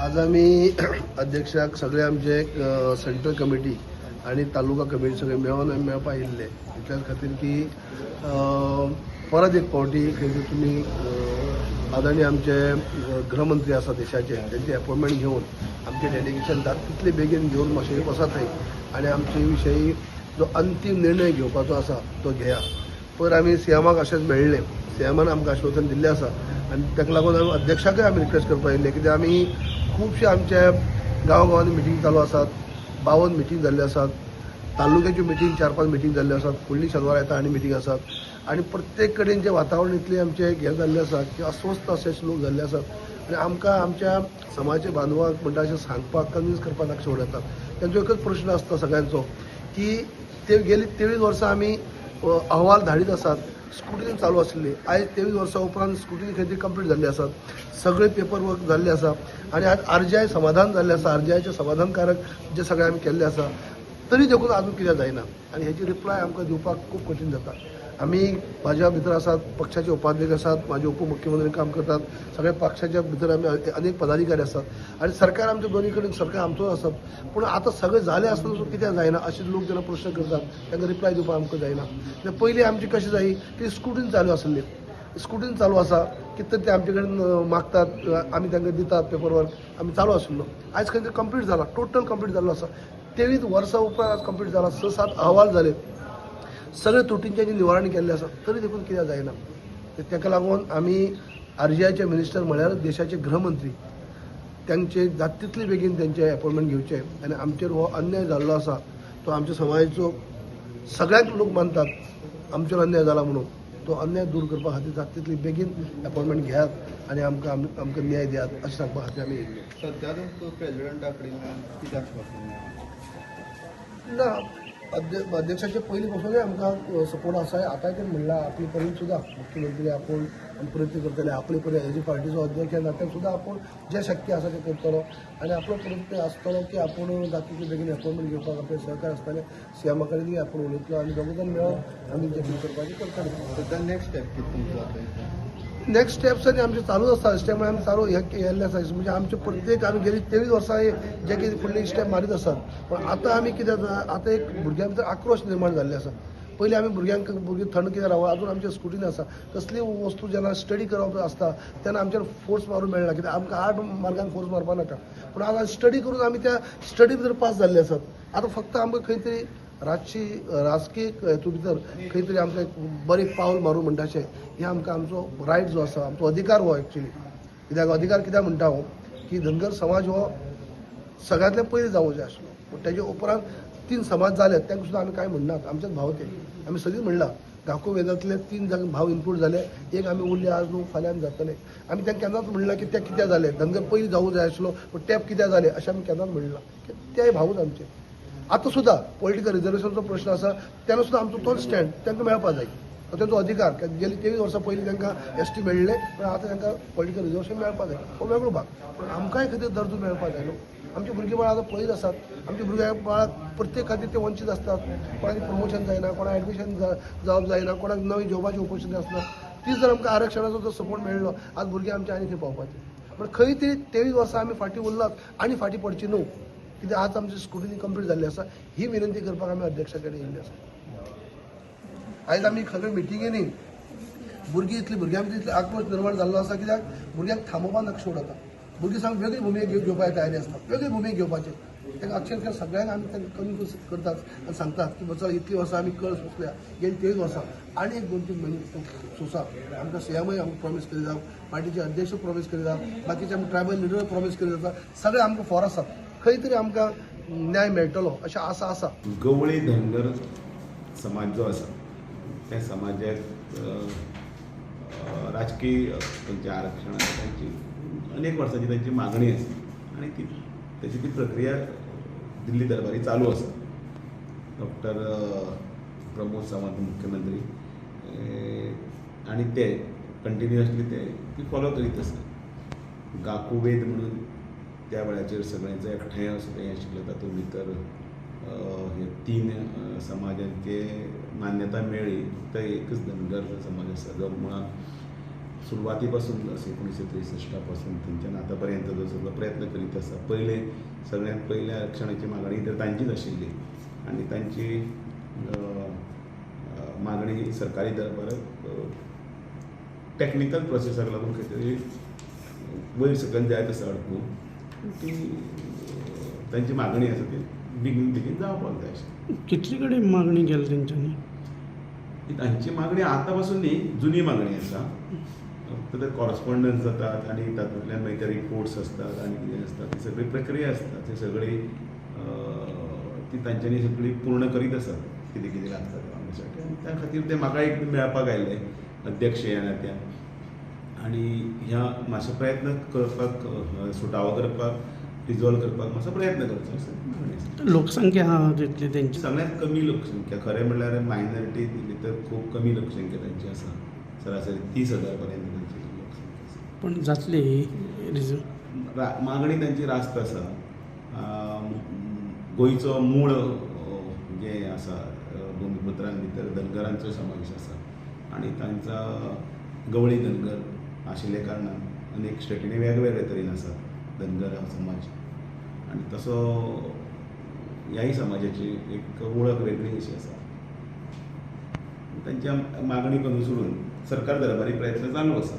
आज आमी अध्यक्षाक सगळे आमचे सेंट्रल कमिटी आनी तालुका कमिटी सगळे मेळोन आमी मेळपा आयिल्ले इतल्याच खातीर की परत एक फावटी खंय तुमी आदरणीय आमचे गृहमंत्री आसा देशाचे तेंचे एपॉयंटमेंट घेवन आमचें डेलिगेशन जाता तितले बेगीन घेवन मातशें वचा थंय आनी आमचे विशयी जो अंतीम निर्णय घेवपाचो आसा तो घेया. पयर आमी सीएमाक अशेंच मेळ्ळे, सीएमान आमकां आश्वासन दिल्लें आसा आनी ताका लागून आमी अध्यक्षाकय आमी रिक्वेस्ट करपाक येयल्ले कित्याक आमी खुबशे आमच्या गांव गांवांनी मिटींग चालू आसात, 52 मिटींग जाल्ल्यो आसात, तालुक्याच्यो मिटींग 4-5 मिटींग जाल्ल्यो आसात, फुडली शेनवार येता आनी मिटींग आसात आनी प्रत्येक कडेन जें वातावरण इतलें आमचें हें जाल्लें आसा की अस्वस्थ अशे लोक जाल्ले आसात आनी आमकां आमच्या समाजाच्या बांधवांक म्हणटा अशें सांगपाक कन्विन्स करपाक नाका शेवट येतात. तेंचो एकच प्रश्न आसता सगळ्यांचो की ते गेली 23 वर्सां आमी अहवाल धाडीत आसात, स्क्रुटिनी चालू आसली, आयज 23 वर्सां उपरांत स्क्रुटिनी खंय तरी कंप्लीट जाल्ली आसात, सगळे पेपर वर्क जाल्ले आसा आनी आज आरजीआय समाधान जाल्लें आसा, आरजीआयचें समाधानकारक जे सगळें आमी केल्लें आसा तरी देखून आजून कित्याक जायना आनी हेची रिप्लाय आमकां दिवपाक खूब कठीण जाता. आमी म्हाज्या भितर आसात पक्षाचे उपाध्यक्ष आसात, म्हाजे उपमुख्यमंत्री काम करतात, सगळे पक्षाच्या भितर आमी अनेक पदाधिकारी आसात आनी सरकार आमच्या दोनी कडेन सरकार आमचोच आसा, पूण आतां सगळें जालें आसतना सुद्दां कित्याक जायना अशें लोक जेन्ना प्रश्न करतात तांकां रिप्लाय दिवपाक आमकां जायना. पयलीं आमची कशें जायी की स्क्रुटिनी चालू आसली, स्क्रुटिनी चालू आसा कितें तरी ते आमचे कडेन मागतात, आमी तांकां दितात पेपर वर्क आमी चालू आशिल्लो. आयज खंय तरी कंप्लीट जाला, टोटल कंप्लीट जाल्लो आसा. 23 वर्सां उपरांत आज कंप्लीट जाला, 6-7 अहवाल जाले, सगळे त्रुटींचें निवारण केल्लें आसा तरी देखून कित्याक जायना. ताका लागून आमी आरजीआयचे मिनिस्टर म्हळ्यार देशाचे गृहमंत्री तांचे जाता तितले बेगीन तेंचे एपॉयंटमेंट घेवचे आनी आमचेर हो अन्याय जाल्लो आसा तो आमच्या समाजाचो सगळ्यांक लोक मानतात आमचेर अन्याय जाला म्हणून, तो अन्याय दूर करपा खातीर जाता तितले बेगीन एपॉयंटमेंट घेयात आनी आमकां आमकां न्याय दियात अशें सांगपा खातीर आमी येयल्ले. सध्या तुमकां प्रेजिडेंटा कडेन कितें आश्वासन ना, अध्यक्षाचे पयलीं पासूनय आमकां सपोर्ट आसा. आतांय तें म्हणलां आपले परीन सुद्दां मुख्यमंत्री आपूण प्रयत्न करतले, आपले परीन एज ए पार्टीचो अध्यक्ष ह्या नात्यान सुद्दां आपूण जें शक्य आसा तें करतलो आनी आपलो प्रयत्न आसतलो की आपूण जाता तितले बेगीन एपॉयंटमेंट घेवपाक आपले सहकार आसतले. सीएमा कडेनूय आपूण उलयतलो आनी दोगूय जाण मेळोन आमी जें कितें करपाचें करतले. सध्या नेक्स्ट स्टेप कितें तुमचो आतां? नेक्स्ट स्टेप्स आनी आमचे चालूच आसता, स्टेप आमी चालू हे केल्ले आसा. म्हणजे आमचे प्रत्येक आमी गेली 23 वर्सां जे कितें फुडली स्टेप मारीत आसात, पूण आतां आमी कितें जाता आतां एक भुरग्यां भितर आक्रोश निर्माण जाल्ले आसा. पयलीं आमी भुरग्यांक भुरगीं थंड कित्याक रावप, आजून आमचे स्कुटीन आसा कसली वस्तू जेन्ना स्टडी करप आसता तेन्ना आमचेर फोर्स मारूंक मेळना, कित्याक आमकां 8 मार्कान फोर्स मारपाक नाका, पूण आतां स्टडी करून आमी त्या स्टडी भितर पास जाल्ले आसात. आतां फक्त आमकां खंय तरी राजकीय हेतू भितर खंय तरी आमकां एक बरें पावल मारूं म्हणटा अशें हें आमकां आमचो रायट जो आसा आमचो अधिकार हो एक्चुली, कित्याक अधिकार कित्याक म्हणटा हांव की धनगर समाज हो सगळ्यांतल्यान पयलीं जावंक जाय आसलो, पूण तेजे उपरांत 3 समाज जाले तांकां सुद्दां आमी कांय म्हणनात, आमचेच भाव ते, आमी सदींच म्हणलां गांवको वेदांतले 3 जाण भाव इन्क्लूड जाले, एक आमी उरले आज न्हू फाल्यां आमी जातले. आमी तांकां केन्नाच म्हणलां की ते कित्याक जाले, धनगर पयलीं जावूं जाय आसलो पूण टॅप कित्याक जाले अशें आमी केन्नाच म्हणलां, तेय भावूच आमचे. आतां सुद्दां पॉलिटिकल रिजर्वेशनाचो प्रश्न आसा तेन्ना सुद्दां आमचो तोच स्टँड तांकां मेळपाक जाय, तो तेंचो अधिकार. गेली 23 वर्सां पयलीं तांकां एस टी मेळ्ळें पूण आतां तांकां पॉलिटिकल रिजर्वेशन मेळपाक जाय, हो वेगळो भाग, पूण आमकांय खातीर दर्जो मेळपाक जाय न्हू. आमची भुरगीं बाळां आतां पळयत आसात, आमची भुरग्यां बाळां प्रत्येक खातीर ते वंचीत आसतात, कोणाक प्रमोशन जायना, कोणाक एडमिशन जावप जायना, कोणाक नवी जॉबाची ऑपॉर्च्युनिटी आसना. ती जर आमकां आरक्षणाचो जर सपोर्ट मेळ्ळो आज भुरगीं आमच्या आनी खंय पावपाचें. पूण खंय तरी 23 वर्सां आमी फाटीं उरलात आनी फाटीं पडची न्हू, कित्याक आज आमची स्क्रुटिनी कंप्लीट जाल्ली आसा. ही विनंती करपाक आमी अध्यक्षा कडेन येयल्ले आसा. आयज आमी सगळे मिटिंगेनी भुरगीं इतली भुरग्यां भितर इतलो आक्रोश निर्माण जाल्लो आसा कित्याक भुरग्यांक थांबोवपाक नक्ष उडयता. भुरगीं सामकी वेगळी भुमिका घेवपाची तयारी आसता, वेगळी भुमिका घेवपाची. तांकां अक्षरशः सगळ्यांक आमी तांकां कन्विन्स करतात आनी सांगतात की बसा इतलीं वर्सां आमी कळ सोंसल्या, गेली 23 वर्सां आनी एक 2-3 म्हयने सोंसा. आमकां सीएमय आमकां प्रॉमीस करीत जावं, पार्टीचे अध्यक्ष प्रॉमीस करीत जावं, बाकीचे आमकां ट्रायबल लिडर प्रॉमीस करीत जाता, सगळे आमकां फॉर आसात. खंय तरी आमकां न्याय मेळटलो अशें आसा आसा. गवळी धनगर समाज जो आसा त्या समाजाक राजकीय तांचें आरक्षण आसा तांची अनेक वर्सांची तांची मागणी आसा आनी ती ताची ती प्रक्रिया दिल्ली दरबारी चालू आसा. डॉक्टर प्रमोद सावंत मुख्यमंत्री आनी ते कंटिन्युअसली ते ती फॉलो करीत आसा. गाकुवेद म्हणून त्या वेळाचेर सगळ्यांचो एकठांय असो हें आशिल्लें, तातूंत भितर हे 3 समाजांचे मान्यता मेळ्ळी, फक्त एकच धनगर समाज आसा जो मुळांत सुरवाती पासून 1963 पासून थंयच्यान आतां पर्यंत जो सगळो प्रयत्न करीत आसा. पयले सगळ्यांत पयले आरक्षणाची मागणी तर तांचीच आशिल्ली आनी तांची मागणी सरकारी दरबाराक टॅक्निकल प्रोसेसाक लागून खंय तरी वयर सकयल जायत आसा अडकून, ती तांची मागणी आसा ती बेगीन बेगीन जावपाक जाय आशिल्ली. कितली कडेन मागणी केली तेंच्यांनी? तांची मागणी आतां पासून न्ही, जुनी मागणी आसा. फक्त ते कॉरस्पॉन्डन्स जातात आनी तातूंतल्यान मागीर ते रिपोर्ट्स आसतात आनी कितें आसता ती सगळी प्रक्रिया आसता, ती सगळी ती तांच्यांनी सगळी पूर्ण करीत आसात कितें कितें लागता ते मागणीसाठी. आनी त्या खातीर ते म्हाका एक मेळपाक आयिल्ले अध्यक्ष ह्या नात्यान आनी ह्या मातसो प्रयत्न करपाक, सुटावो करपाक, रिजॉल्व करपाक मातसो प्रयत्न करचो असो मागणी आसा. लोकसंख्या आहा तितली तेंची? सगळ्यांत कमी लोकसंख्या, खरें म्हणल्यार मायनॉरिटी भितर खूब कमी लोकसंख्या तांची आसा. सरासरी 30,000 पर्यंत तांची लोकसंख्या आसा. पण जातली रिजर्व? मागणी तांची रास्त आसा. गोंयचो मूळ जें आसा भुमिपुत्रां भितर धनगरांचो समावेश आसा आनी तांचा गवळी धनगर आशिल्ल्या कारणान अनेक स्टेटींनी वेगवेगळे तरेन आसात धनगर हा समाज आनी तसो ह्याय समाजाची एक वळख वेगळी अशी आसा. तांच्या मागणीक अनुसरून सरकार दरबारी प्रयत्न चालू आसा.